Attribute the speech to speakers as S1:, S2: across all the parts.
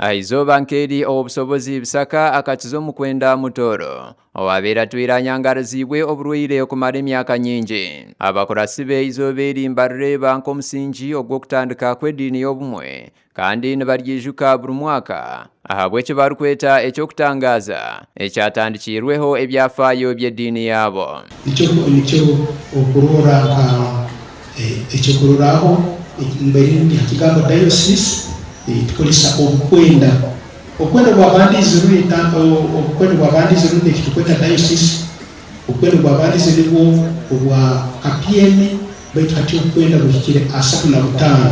S1: Aha izooba nk'eri Ow'obusobozi Bisaka akakiza omukwenda Mutooro owaabaire atwire anyangariziibwe oburwaire okumara emyaka nyingi. Abakuratsi be eizooba eri nibarireeba nk'omusingi ogw'okutandika kw'ediini y'obumwe kandi nibaryijuka buri mwaka ahabw'eki barikweta eky'okutangaaza ekyatandikiirweho ebyafaayo by'ediini yaabo.
S2: Nikyo nikyo okurora nka ekyokurorraho mbaire ndi ha kigambo diocese tukozesa obukwenda. Obukwenda obwabandiize ruri obukwenda obwabandiize rundi eki turukweta diocese, obukwenda obwabandiize nibwo obwa Kapiemi baitu hati obukwenda buhikire 35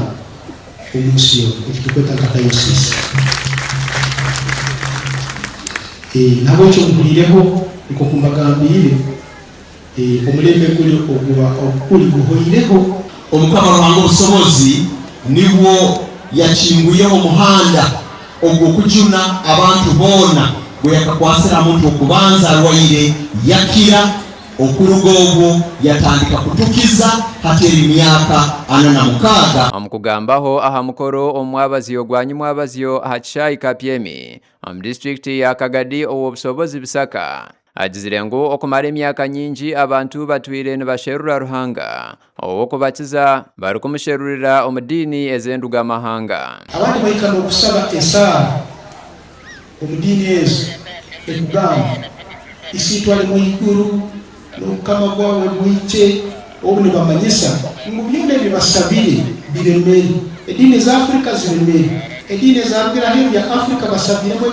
S2: omu nsi yoona eki turukweta nka diocese. Nahabwekyo muhulireho nk'oku mbagambiire. Omulembe guri ogwa obukuri guhoireho.
S3: Omukama Ruhanga obusobozi nibwo yakingwireho omuhanda ogw'okujuna abantu boona bwe yakakwasire ha muntu w'okubanza arwaire yakira. Okuruga obwo yatandika kutukiza hati eri myaka 46.
S1: Omu kugambaho aha mukoro omu mwabazyo gwa nyimwabazyo aha kishaayi Kapyemi omu disiturikiti ya Kagadi Ow'obusobozi Bisaka Agizire ngu okumara emyaka nyingi abantu batwire nibasherura Ruhanga ow'okubakiza barikumusherurira omu diini ez'endugamahanga.
S2: Abandi bahika n'okusaba esaara omu diini ezo erikugamba, Isiitwe ari mwiguru, n'obukama bwawe bwije, obu nibamanyisa ngu byona ebi basabire biremere. Ediini eza Afrika ziremere. Ediini ezarugire aheeru ya Afrika basabiremu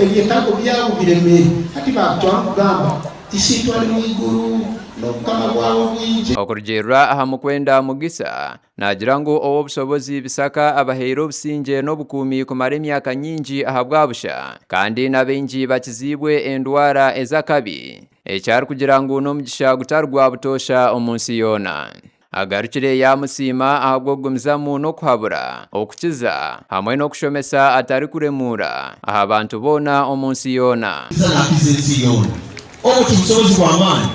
S2: ebyetaago byabo biremere. Hati bakucwamu kugamba, Isiitwe ari mwiguru, n'obukama bwawe bwije.
S1: Okurugiirira aha Mukwenda Mugisa, naagira ngu Ow'obushobozi Bisaka abahaire obusingye n'obukuumi kumara emyaka nyingi ahabwa busha kandi n'abaingi bakiziibwe endwara ez'akabi, eki arikugira ngu n'omugisha gutari gwa butoosha omu nsi yoona. Agarukire yaamusiima ahabw'okugumizamu n'okuhabura, okukiza hamwe n'okushomesa atarikuremuura aha bantu boona omu nsi yoona.
S3: Kiza naakiza ensi yoona. Obwo ti busobozi bw'amaani?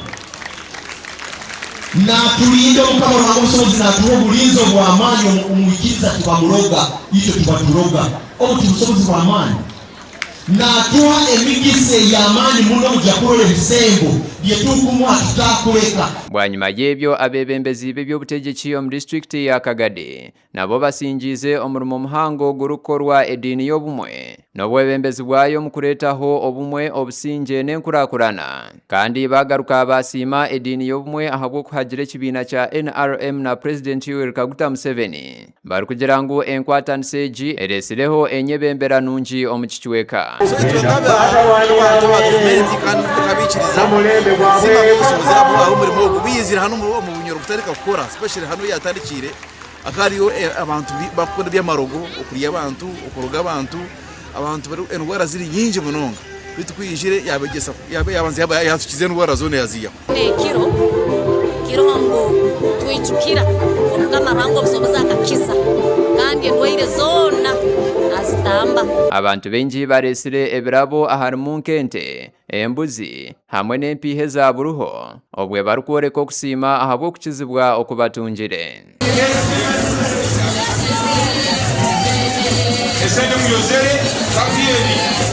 S3: Naaturinda Omukama Ruhanga Obusobozi naatuha oburinzi obw'amaani omu kumwikiriza tukamuroga, itwe tubaturoga. Obwo ti busobozi bw'amaani? Naatuha emigisa ey'amaani muno omuja kurora ebisembo bye turikumuha tutakureka.
S1: Bwanyima y'ebyo abeebembezi b'eby'obutegyeki omu disiturikiti ya Kagadi nabo basingiize omurimo muhango ogurikukorwa ediini y'obumwe n'obwebembezi bwayo omu kureetaho obumwe, obusingye n'enkurakurana. Kandi baagaruka baasiima ediini y'obumwe ahabw'okuhagira ekibiina kya NRM na Purezidenti Yoweri Kaguta Museveni. Barikugira ngu enkwatanisa egi eretsireho enyebembera nungi omu kicweka.
S4: So itwe nk'abantu aba gavumenti kandi tukabaikiriza kusiima ahabw'obusobozi ahabw'omurimo ogu baizire hanu omu Bunyoro kutandika kukora especially hanu yatandikiire hakaba hariyo abantu barikukora eby'amarogo, okurya abantu, okuroga abantu, abantu endwara ziri nyingi munonga beitu ku yaizire yabegyesa yabanza yatukiza endwara zoona yaziihaho.
S5: Ekiro kiriho ngu twijukira Omukama Ruhanga obusobozi akakiza kandi endwaire zoona azitamba.
S1: Abantu baingi bareetsire ebirabo aharimu nk'ente, embuzi hamwe n'empiiha eza buruho obwe barikworeka okusiima ahabw'okukizibwa oku batungire.